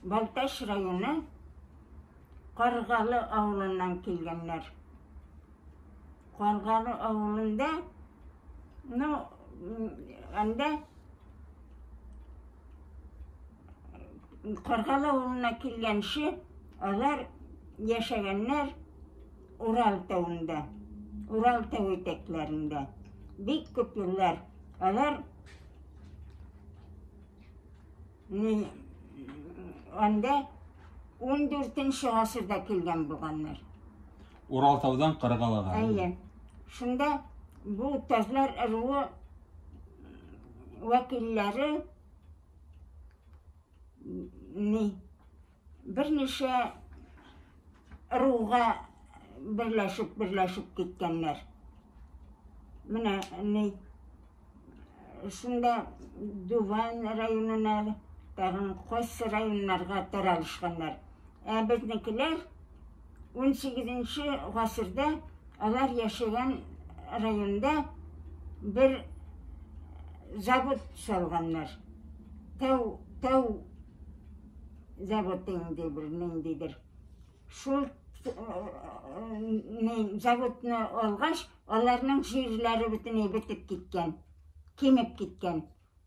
Балтач районы Каргалы авылыннан килгәннәр. Каргалы авылында, ну, анда Каргалы авылына килгәнче алар яшәгәннәр Урал тавында, Урал тавы итәкләрендә. Бик күп еллар алар ни анда 14 гасырда килгән булганнар. Урал таудан Каргалыга. Әйе. Шунда бу тазлар ыруы вәкилләре ни берничә ыруга берләшеп берләшеп киткәннәр. Менә ни шунда Дуван районына, тагын кайсы районнарга таралышканнар. Ә безнекеләр 18 гасырда алар яшәгән районда бер завод салганнар. Тау, тау заводы инде бер ниндидер. Шул заводны алгач, аларның җирләре бөтенләй бетеп киткән, кимеп киткән.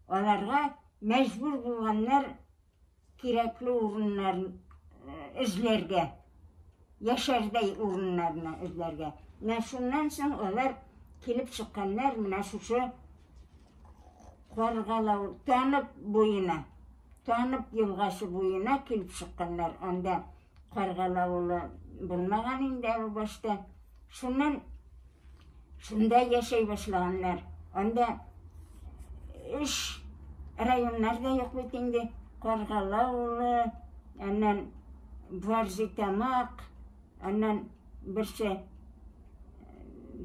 Аларга мәҗбүр булганнар кирәкле урыннар эзләргә, яшәрдәй урыннарны эзләргә. Менә шуннан соң алар килеп чыкканнар менә шушы Каргалау, Танып буена, Танып елгасы буена килеп чыкканнар. Анда Каргалы авылы булмаган инде әле башта. Шуннан шунда яшәй башлаганнар. Анда өч районнар да юк бит инде. Каргалы авылы, аннан Барзитамак, аннан берсе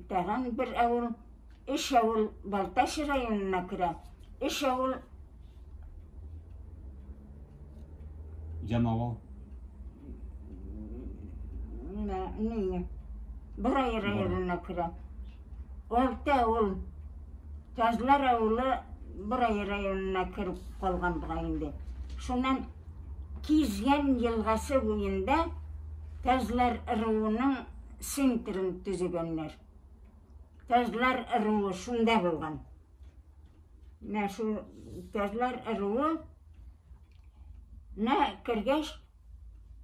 тагын бер авыл. Өч авыл Балтач районына керә. Өч авыл Ямавыл. Ни? Борай районына керә. Алты авыл Тазлар авылы Борай районына кереп калган бугай инде. Шуннан Кизгән елгасы буенда Тазлар ыруының центрын төзегәннәр. Тазлар ыруы шунда булган. Менә шул Тазлар ыруы на кергәч,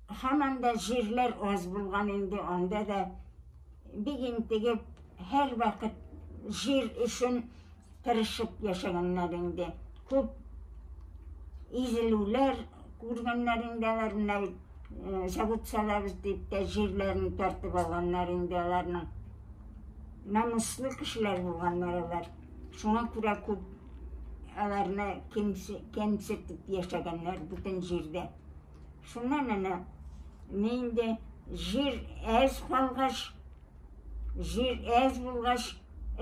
һаман да җирләр аз булган инде, анда да бик интегеп, һәрвакыт җир өчен тырышып яшәгәннәр инде. Күп изелүләр күргәннәр инде алар, менә бит завод салабыз дип тә җирләрен тартып алганнар инде аларның. Намуслы кешеләр булганнар алар. Шуңа күрә күп аларны кимсетеп яшәгәннәр бөтен җирдә. Шуннан әнә инде җир әз калгач, җир әз булгач,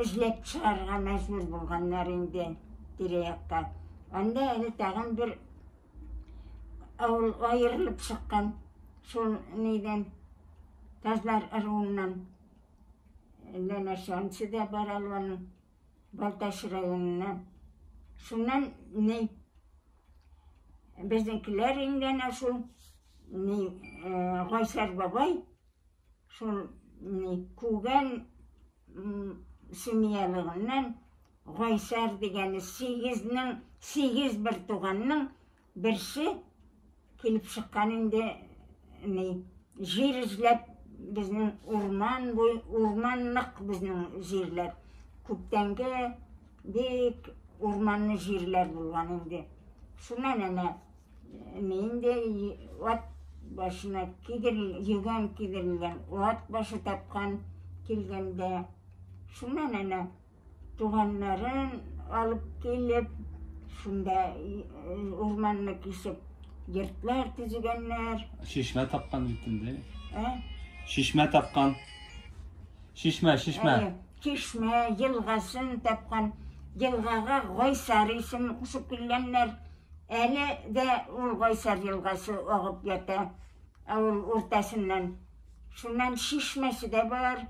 эзләп чыгарга мәҗбүр булганнар инде тирә-якка. Анда әле тагын бер авыл аерылып чыккан шул нидән, Тазлар ыруыннан. Әллә нәрсә, анысы да бар әле аның Балтач районыннан. Шуннан ни безнекеләр инде әнә шул ни Гайсәр бабай шул ни Күгән семьялыгыннан Гайсәр дигәне сигезнең сигез бер туганның берсе килеп чыккан инде ни җир эзләп безнең урман буй урман нык безнең җирләр күптәнге бик урманлы җирләр булган инде. Шуннан әнә ни инде ат башына кидер йөгән кидерелгән ат башы тапкан килгәндә. Шуннан әнә туганнарын алып килеп, шунда урманны кисеп, йортлар төзегәннәр. Чишмә тапкан бит инде. Ә? Чишмә тапкан. Чишмә, чишмә. Әйе, чишмә, елгасын тапкан. Елгага Гайсар исеме кушып килгәннәр. Әле дә ул Гайсар елгасы агып ята авыл уртасыннан. Шуннан чишмәсе дә бар.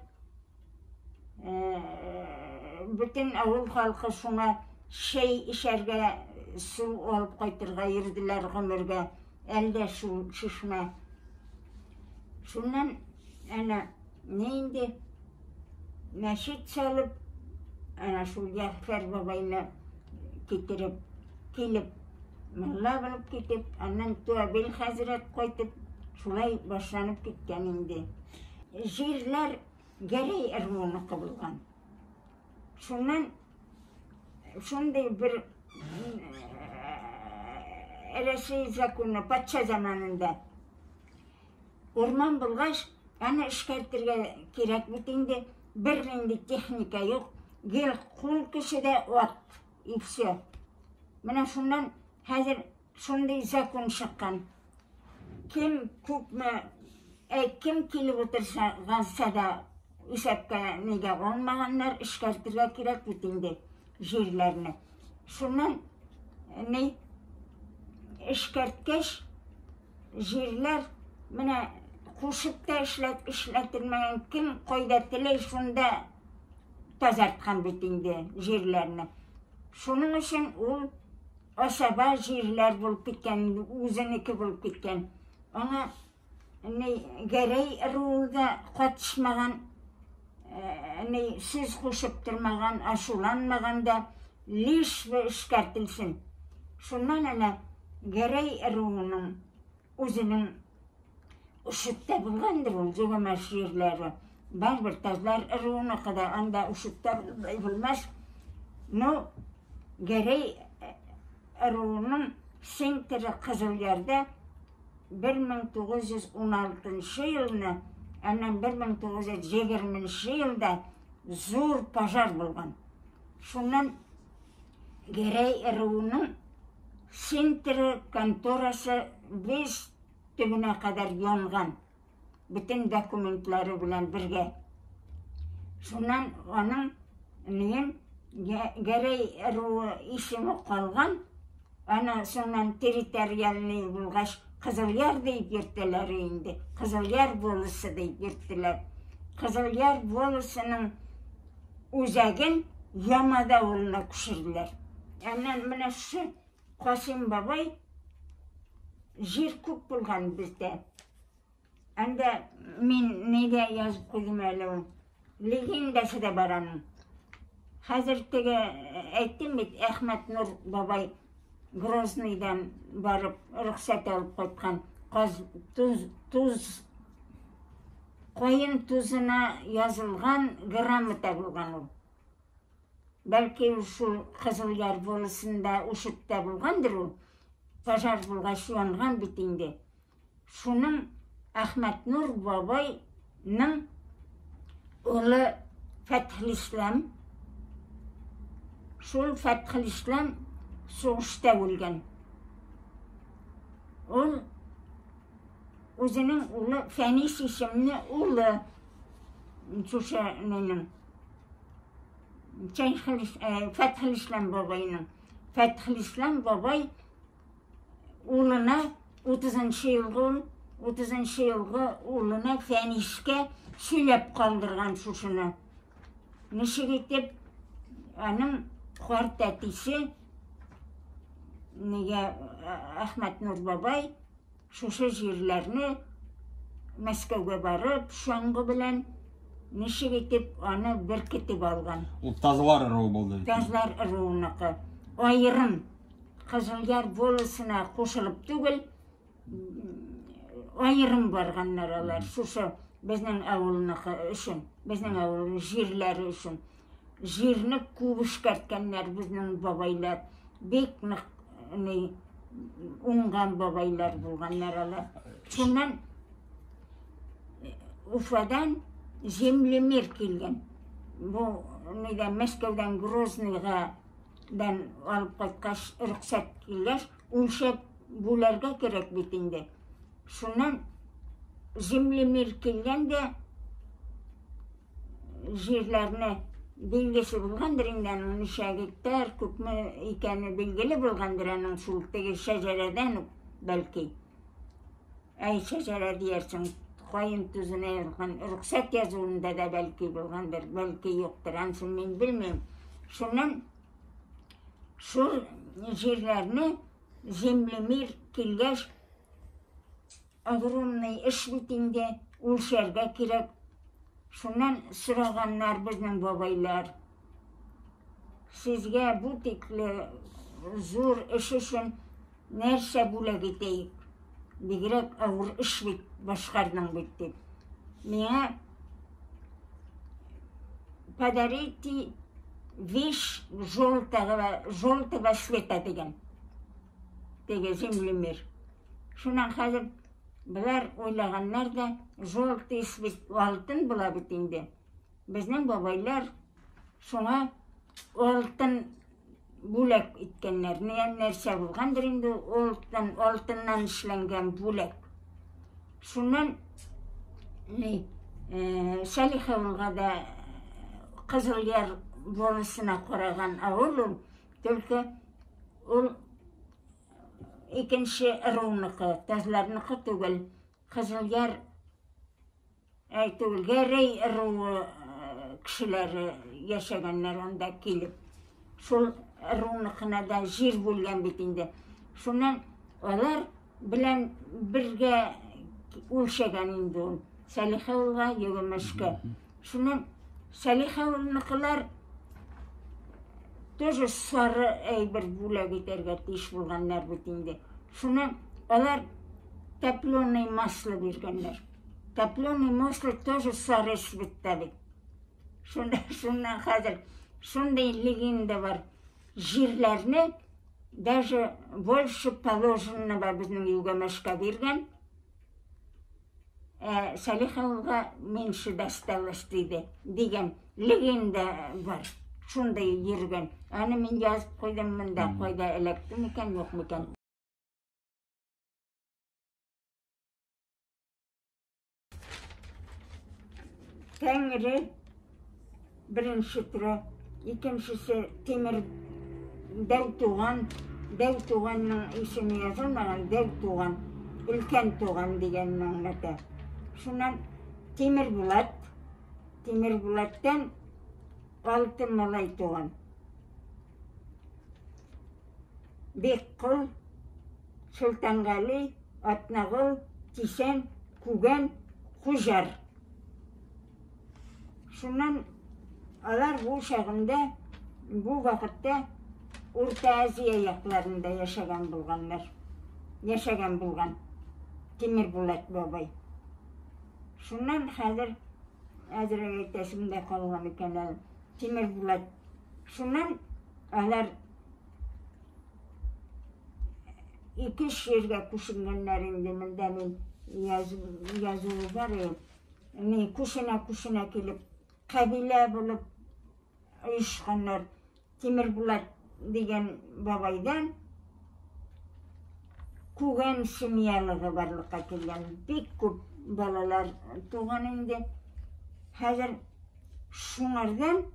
Бөтен авыл халкы шуңа чәй эчәргә, су алып кайтырга йөрделәр гомергә. Әлдә шул шишмә. Шуннан әнә ни инде мәчет салып, әнә шул Ягъфәр бабайны китереп, килеп, мулла булып китеп, аннан Туабил хәзрәт кайтып, шулай башланып киткән инде. Җирләр Гәрәй ыруыныкы булган. Шуннан шундый бер Рәсәй законы патша заманында урман булгач, аны эшкәртергә кирәк бит инде, бернинди техника юк, гел кул көче дә ат, и все. Менә шуннан хәзер шундый закон чыккан. Кем күпме, кем килеп утырса да исәпкә нигә алмаганнар, эшкәртергә кирәк бит инде җирләрне. Шуннан ни эшкәрткәч, җирләр менә кушып та эшләтелмәгән, кем кайда теләй шунда тазарткан бит инде җирләрне. Шуның өчен ул асаба җирләр булып киткән, үзенеке булып киткән. Аңа ни Гәрәй ыруы да катышмаган, ни сүз кушып тормаган, ачуланмаган да, лишь бы эшкәртелсен. Шуннан әнә Гәрәй ыруының үзенең Ушытта булгандыр ул Җөгемәш җирләре. Барыбер тазлар ыруыныкы да анда Ушытта булмас. Ну, Гәрәй ыруының центры Кызылъярда 1916 елны, аннан 1920 елда зур пожар булган. Шуннан Гәрәй ыруының центры, конторасы без төбенә кадәр янган. Бөтен документлары белән бергә. Шуннан аның ниен Гәрәй ыруы исеме калган. Аны шуннан территориальный булгач Кызылъяр дип йөрттеләр инде. Кызылъяр волосы дип йөрттеләр. Кызылъяр волосының үзәген Ямада авылына күчерделәр. Аннан менә шушы Касыйм бабай җир күп булган бездә. Анда мин нигә язып куйдым әле ул. Легендасы да бар аның. Хәзер теге әйттем бит, Әхмәтнур бабай Грозныйдан барып рөхсәт алып кайткан. Каз туз туз каен тузына язылган грамота булган ул. Бәлки шул Кызылъяр волосында Ушытта булгандыр ул. Пожар булгач янган бит инде. Шуның Әхмәтнур бабайның улы Фәтхелислам, шул Фәтхелислам сугышта үлгән. Ул үзенең улы Фәнис исемле улы шушы нинең Фәтхелислам бабайның. Фәтхелислам бабай улына 30 елгы ул, 30 елгы улына Фәнискә сөйләп калдырган шушыны. Ничек итеп аның карт әтисе нигә Әхмәтнур бабай шушы җирләрне Мәскәүгә барып, чаңгы белән ничек итеп аны беркетеп алган. Ул тазлар ыруы булды. Тазлар ыруыныкы. Аерым Кызылъяр волосына кушылып түгел, аерым барганнар алар. Шушы безнең авылныкы өчен, безнең авылның җирләре өчен. Җирне күп эшкәрткәннәр безнең бабайлар. Бик нык ни уңган бабайлар булганнар алар. Шуннан Уфадан землемер килгән. Бу нидән Мәскәүдән Грозныйга дан алып кайткач, рөхсәт килгәч, үлчәп бүләргә кирәк бит инде. Шуннан землемер килгән дә җирләрне билгесе булгандыр инде аның ничә гектар, күпме икәне билгеле булгандыр аның шул теге шәҗәрәдән үк бәлки. Әй, шәҗәрә диярсең, каен тузына язган рөхсәт язуында да бәлки булгандыр, бәлки юктыр, анысын мин белмим. Шуннан шул җирләрне землемир килгәч, Огромный эш бит инде, үлсәргә кирәк. Шуннан сораганнар безнең бабайлар. Сезгә бу тикле зур эш өчен нәрсә бүләк итәйек? Бигрәк авыр эш бит башкардың бит дип. Миңа подарите вещь желтого цвета дигән. Теге землемер. Шуннан хәзер болар уйлаганнар да, желтый цвет алтын була бит инде. Безнең бабайлар шуңа алтын бүләк иткәннәр. Нигән нәрсә булгандыр инде алтын, алтыннан эшләнгән бүләк. Шуннан ни, Сәлиховга да Кызылъяр волосына караган авыл ул, только ул икенче ыруныкы, тазларныкы түгел. Кызылъяр әй түгел, Гәрәй ыруы кешеләре яшәгәннәр анда килеп. Шул ыруныкына да җир бүлгән бит инде. Шуннан алар белән бергә үлчәгән инде ул. Сәлиховга, Йөгемешкә. Шуннан Сәлиховныкылар тоже сары әйбер бүләк итәргә тиеш булганнар бит инде. Шуннан алар топленый масло биргәннәр. Топленый масло тоже сары цветта бит. Шуннан хәзер шундый легенда бар. Җирләрне даже больше положенного безнең Югәмәшкә биргән. Сәлиховга меньше досталось диде дигән легенда бар. Шундый йөргән. Аны мин язып куйдым монда, кайда эләкте микән, юк микән. Тәңре беренче тора, икенчесе Тимер Дәү туган, Дәү туганның исеме язылмаган, Дәү туган, өлкән туган дигәнне аңлата. Шуннан Тимер Булат, Тимер Булаттан алты малай туган. Беккол, Султангали, Атнагол, Кисән, Күгән, Хуҗар. Шуннан алар бу чагында, бу вакытта Урта Азия якларында яшәгән булганнар. Яшәгән булган Тимер Булат бабай. Шуннан хәзер әзрәк әйтәсем дә калган икән әле. Тимер Булат. Шуннан алар ике-өч җиргә күченгәннәр инде. Монда мин язуы бар. Ни күченә-күченә килеп, кабилә булып оешканнар. Тимер Булат дигән бабайдан Күгән семьялыгы барлыкка килгән. Бик күп балалар туган инде. Хәзер шуңардан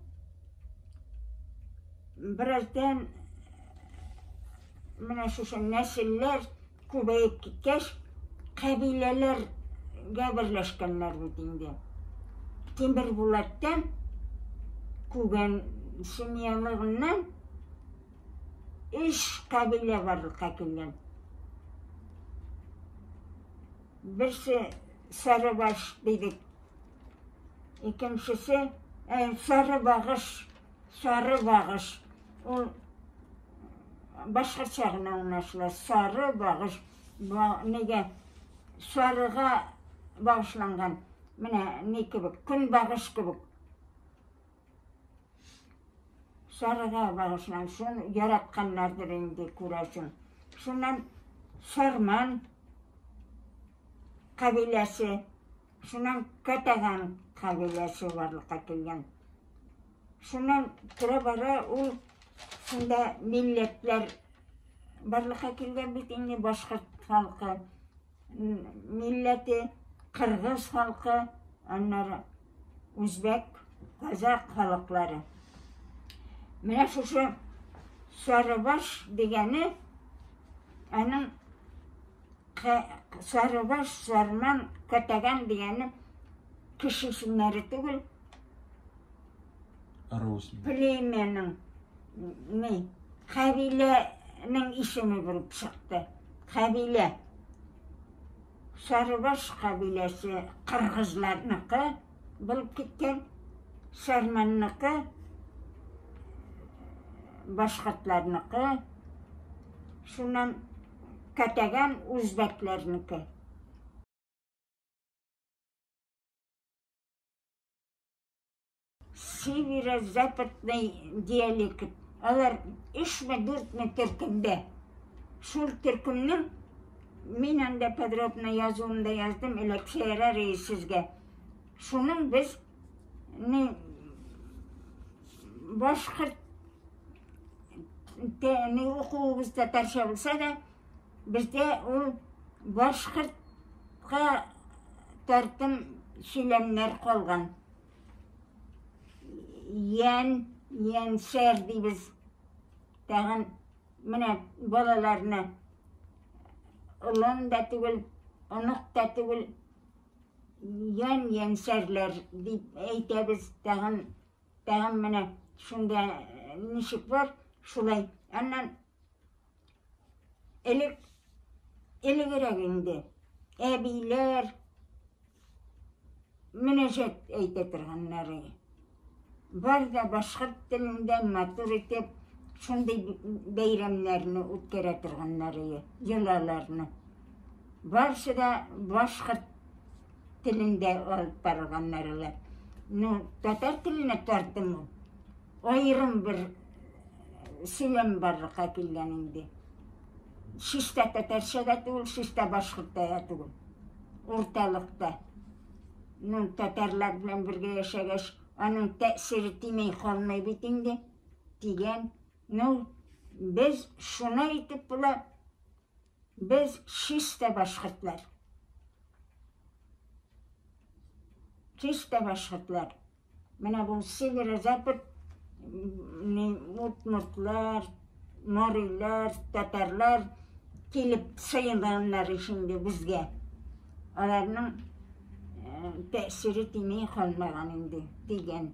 бераздан менә шушы нәселләр күбәеп киткәч, кабиләләргә берләшкәннәр бит инде. Тимер Булаттан Күгән семьялыгыннан өч кабилә барлыкка килгән. Берсе Сарыбаш дидек. Икенчесе Сарыбагыш, Сарыбагыш. Ул башкача гына аңлашыла. Сары багыш. Нигә? Сарыга багышланган. Менә ни кебек, көнбагыш кебек. Сарыга багышланган. Шуны яратканнардыр инде, күрәсең. Шуннан Сарман кабиләсе, шуннан Катаган кабиләсе барлыкка килгән. Шуннан тора-бара ул шунда милләтләр барлыкка килгән бит инде, башкорт халкы милләте, кыргыз халкы, аннары үзбәк, казак халыклары. Менә шушы Сарыбаш дигәне аның Сарыбаш, Сарман, Катаган дигәне кеше исемнәре түгел. Племяның ни, кабиләнең исеме булып чыкты. Кабилә. Сарыбаш ҡәбиләсе ҡырғыҙларныҡы булып киткән, Сарманныҡы башҡортларныҡы, шунан Кәтәгән үзбәкләрнеке. Северо-западный диалект. Алар 3-ме, 4-ме төркөмдә. Шул төркөмнең мин анда подробно язуымда яздым, эләксә ярар сезгә. Шуның без не башҡорт не уҡыуыбыҙ татарса булса да, беҙҙә ул башҡортҡа тартым сөйләмдәр ҡалған. Йән, йәнсәр тибеҙ. Тағын менә балаларны олон да түгел, оноҡ та түгел, йән, йәнсәрләр тип әйтәбеҙ. Тағын, тағын менә шунда нисек бар, шулай. Аннан элек, элегерәк инде әбиләр мөнәжәт әйтә торғаннар. Бар да башҡорт телендә матур итеп шундай бәйрәмдәрҙе үткәрә торғаннар, йолаларны. Барысы да башҡорт телендә алып барғаннар улар. Ну, татар теленә тартым ул. Айырым бер сөйләм барлыҡҡа килгән инде. Чиста татарса да түгел, чиста башҡорт та түгел. Урталыҡта. Ну, татарлар белән бергә йәшәгәс, аның тәьсире тимәй ҡалмай бит инде, тигән. Ну, беҙ шуны әйтеп була, беҙ чиста башҡортлар. Чиста башҡортлар. Менә был северо-запад удмуртлар, марилар, татарлар килеп сыйынғандар инде беҙгә. Уларҙың тәьсире тимәй ҡалмаған инде, тигән.